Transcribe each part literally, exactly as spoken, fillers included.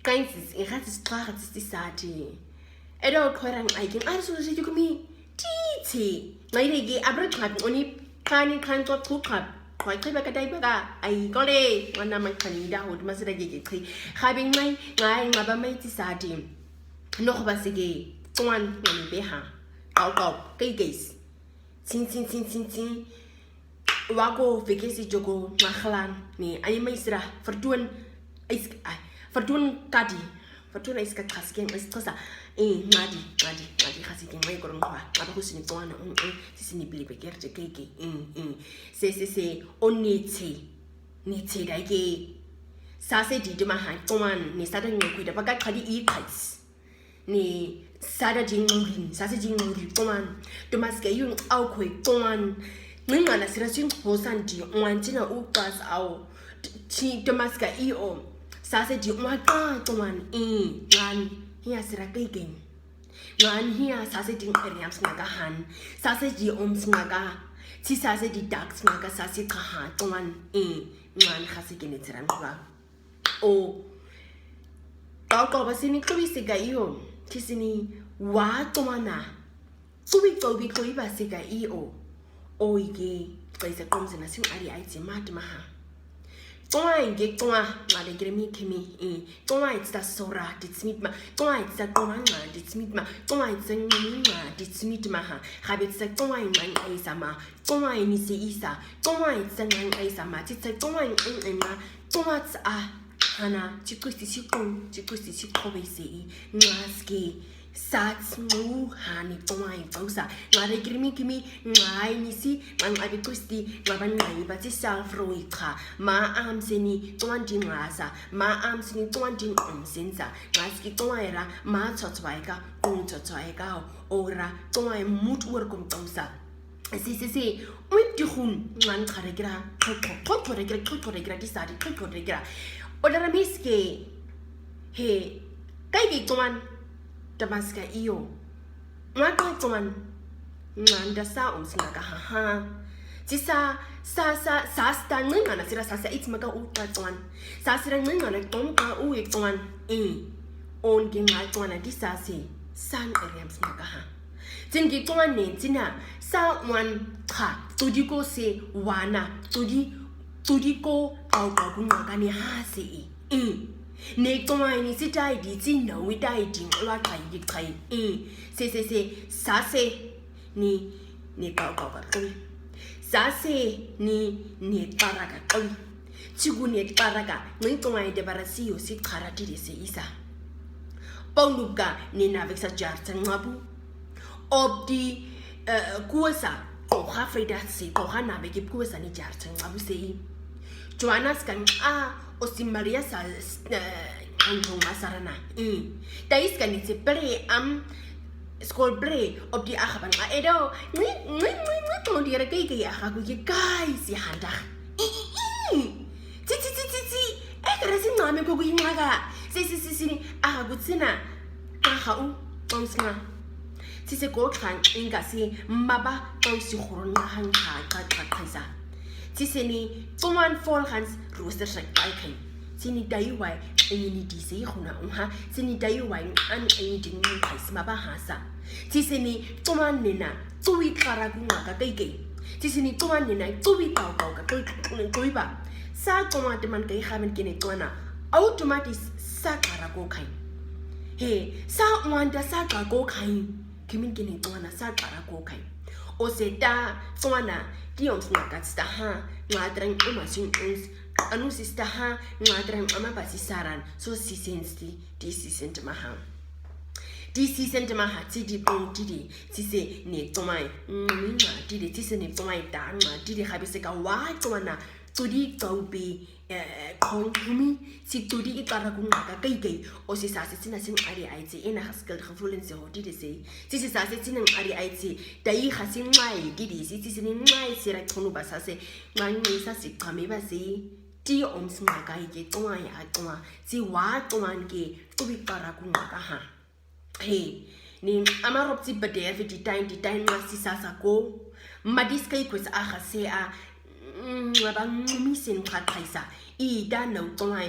Kainsis, irhatis tlahatis tisati. Edo koirang aikin, arsu siti kumi. Titi. Ngairegi, abra tlap, oni, kani, kan, tlap, tlap. Kwa tlap, baka, dai, baka. Ai, kole. Wana mai kani da, hot, masira, gege, tri. Habing mai, ngai, ngaba mai tisati. Noh, basige. Tuan, ngani, beha. Kau, kau. Kai, guys. Tsin, tsin, tsin, tsin, tsin. Wako fekesi joko ngahlan ni ai maisra fertuen ais ai fertuen kadi fertuen ais ka khasiken ais khasa. Eh, ngadi, ngadi, ngadi khasiken mai koron kwa. Ngaba kusini tuana, mm, mm. Sisi ni bili beker je keke. Mm, mm. Se, se, se, o nitse. Nitse daike. Sase di dema han tuan ni sada ngokui da baka kadi i kais. Ni sada jinguri, sase jinguri, tuan. Tomaska iyo au kwe, tuan. Ningana sira sin hosan di, wantina ukas au. Ti, tomaska iyo. Sase di, waka, tuan. I, ngan, hia sira keken. Ngan hia sase di eriam snaka han. Sase di om snaka. Ti sase di dak snaka, sase kaha, tuan. I, ngan hasi kene tiran kwa. O. Kau kau basini klubisika iyo. Tisini wa tuana. Tubi tubi klubisika iyo. O ike. Kaisa komsena sin ari aiti mat maha. Tua inge tua. Ngade gremi kemi. Tua itsa sora. Ditsmit ma. Tua itsa tua nga. Ditsmit ma. Tua itsa nga. Ditsmit maha. Habitsa tua nga. Aisa ma. Tua ini se isa. Tua itsa nga. Aisa ma. Titsa tua nga. Tua tsa. Hana, ti kusti ti kong, ti kusti ti kobe se i, ngaske, sat, nu, hani, tuan, tausa, ngare kirimi kimi, ngai nisi, ngan abi kusti, ngaban ngai ba ti self roi ka, ma am seni, tuan din ngasa, ma am seni, tuan din om sensa, ngaske, tuan era, ma totwaika, kong totwaika, ora, tuan mut wer kom tausa. Si, si, si. Ui, ti hun, ngan karekera, koko, koko rekera, koko rekera, tisari, koko rekera. Olara miske, he, kai ki tuan, tamaska iyo. Ngan ka tuan, ngan dasa om sinaka ha ha. Tisa, sa, sa, sa, sta, ngan, ngan, sira, sa, sa, it's maka u, ka tuan. Sa, sira, ngan, ngan, tom, ka, u, i, tuan, i. On, ki, ngan, tuan, tisa, si, san, eriam, sinaka ha. Tin ki tuan ne tina, sa wan ka, tudi ko se wana, tudi, tudi ko au ka ku nga ka ne ha se i. I. Ne tuan ni si tai di ti na wi tai di wa kai di kai. I. Se, se, se, sa se, ni, ni kau kau ka kui. Sa se, ni, ni para ka kui. Tigu ne para ka, ni tuan de bara si yo si kara ti de se isa. Paunubka, ni na vek sa jar tsa ngabu. Op di, eh, kuasa, koha Frida si, koha na beki kuasa ni jar teng abu sei. Joanas kan a, o si Maria sa, eh, anjong masarana. Mm. Tais kan ni se pere am, skol pere, op di ahaban a edo, ngi, ngi, ngi, ngi, tong di ara kei kei aha ku ye kai si handa. I, i, i. Ti, ti, ti, ti, ti. E kara si ngame ko ku ingaga. Si, si, si, si, ni, aha ku tsina. Aha u, tong singa. Tise ko tlan inga si maba tong si horo na hang ha ka ka ka sa. Tise ni tuman fol hans rooster sa kai kai. Tini dai wai ini di se huna unha. Tini dai wai an ini di ngi kai si maba ha sa. Tise ni tuman nena tui kara ku nga ka kai kai. Tise ni tuman nena tui kau kau ka tui tui ba. Sa tuman teman kai hamen kene tuana. Automatis sa kara ko kai. He, sa wanda sa ka ko kai. Kimin kini tuana sa kara ko kai. O se ta tuana, ti om sna kat sta ha, nga trang ama sin uns, anu si sta ha, nga trang ama ba si saran, so si sensti, ti si sent maha. Ti si sent maha, ti di pong ti di, ti se ne tuai, mm, nga ti di, ti se ne tuai ta, nga ti di habise ka wa tuana, tudi taupi, eh, kong kumi, si tudi i kara ku nga ka kai kai, o si sa se tina sin ari ai ti, ina haskal khafulin se hoti de se, si si sa se tina ari ai ti, ta i ha sin mai di di si, si si ni mai si ra kunu ba sa se, ma ni sa si kame ba se, ti om si nga kai ke, tong ai a tong a, si wa tong an ke, tudi kara ku nga ka ha. He, ni ama rop ti bederve di tain, di tain ma si sa sa ko. Ma dis kai kwes a ha se a, mm, ba ngumi sen ka kaisa. I da na u tong ai.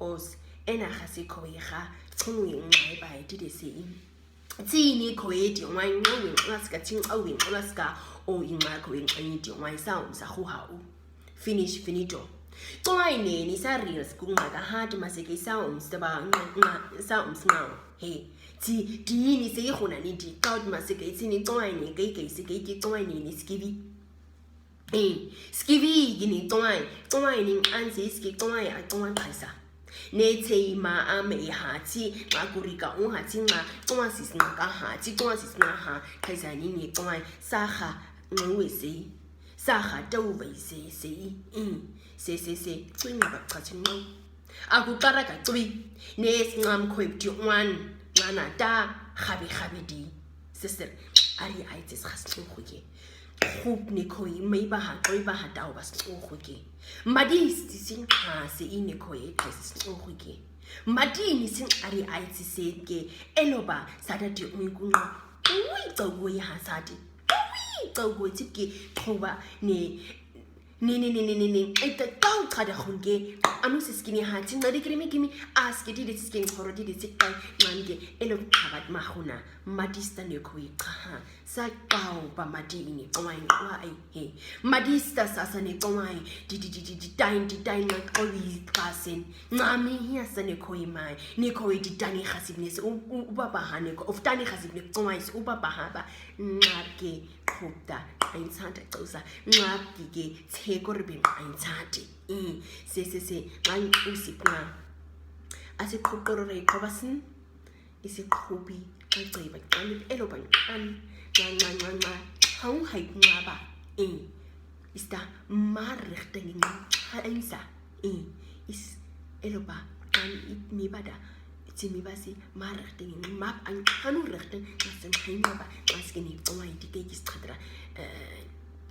Os, ena ga se koiga, tsungu ingai ba eti de se i. Tsini koedi, wai, wai, wai, laska, tsin, wai, laska, o ingai koedi, wai, sa, um, sa, hu, ha, u. Finish, finito. Tsoai neni sa reels ku ngaka hati maseke sa um staba nga, nga, sa um snga. He. Ti, ti ni se ihuna ni ti. Kaut maseke ti ni tsoai ni ke ke se ke ti tsoai ni ni skivi. Eh, skivi gi ni tsoai. Tsoai ni anzi ski tsoai a tsoai kaisa. Ne tei ma ame i hati, nga kurika un hati nga, tsoai sis nga ka hati, tsoai sis nga ha, kaisa ni ni tsoai, sa ha, nga we sei. Sa ga tau vai se, se, i, i, se, se, se, cwinga ba cwati ngau. Aku kara ka cwi, ne sngam kwe pti wan, ngana ta, gabi, gabi di. Sister, ari ai tis gas no huye. Hup ne koi, mai ba ha, koi ba ha tau bas no huye. Madi sti sin ha se i ne koi, tis no huye. Madi ni sin ari ai tis se ke, elo ba, sada ti un kunga. Ui, tau goi ha sadi. Ui, tau goi tip ke, koba, ne, ne, ne, ne. Eta tau kada hun ke, anu siskini ha, tin madi krimi kimi, aske di de siskini horo di de sikkai, man ke, elo kabat mahuna, madista ne koi kaha, sa kau ba madi ini, kawai, wai, he. Madista sasa ne kawai, di, di, di, di, di, tain, di, tain, na koi kasen, ngami hia sa ne koi mai, ne koi di tani hasib ne se, u, u, u ba ba ha ne ko, of tani hasib ne koi se, u ba ba ha ba, ngar ke, Khuta, ainsata tsosa, ngapki ke, tseko rebe ainsate. Mm, se, se, se, ngan usip nga. Asi khukorore kobasin, isi khubi, ngan tseba, ngan elo ba, ngan, ngan, ngan, ngan, ngan, hau hai ngaba. Mm, ista, mar rechte ngan, ha, ainsa. Mm, is, elo ba, ngan, it, mi bada. Timi basi, ma rechten, map an, hanu rechten, masen haima ba, maskini, tsoai, tike, kis, tatra, eh,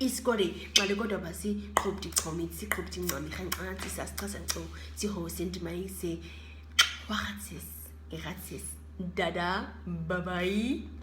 isikore. Nxa lekodwa basi qhubdi qhomit si qhubdi nxami khanxansi sasixasa nxo si hosendi mayise. Waxatses, ixatses. Dada, bye bye.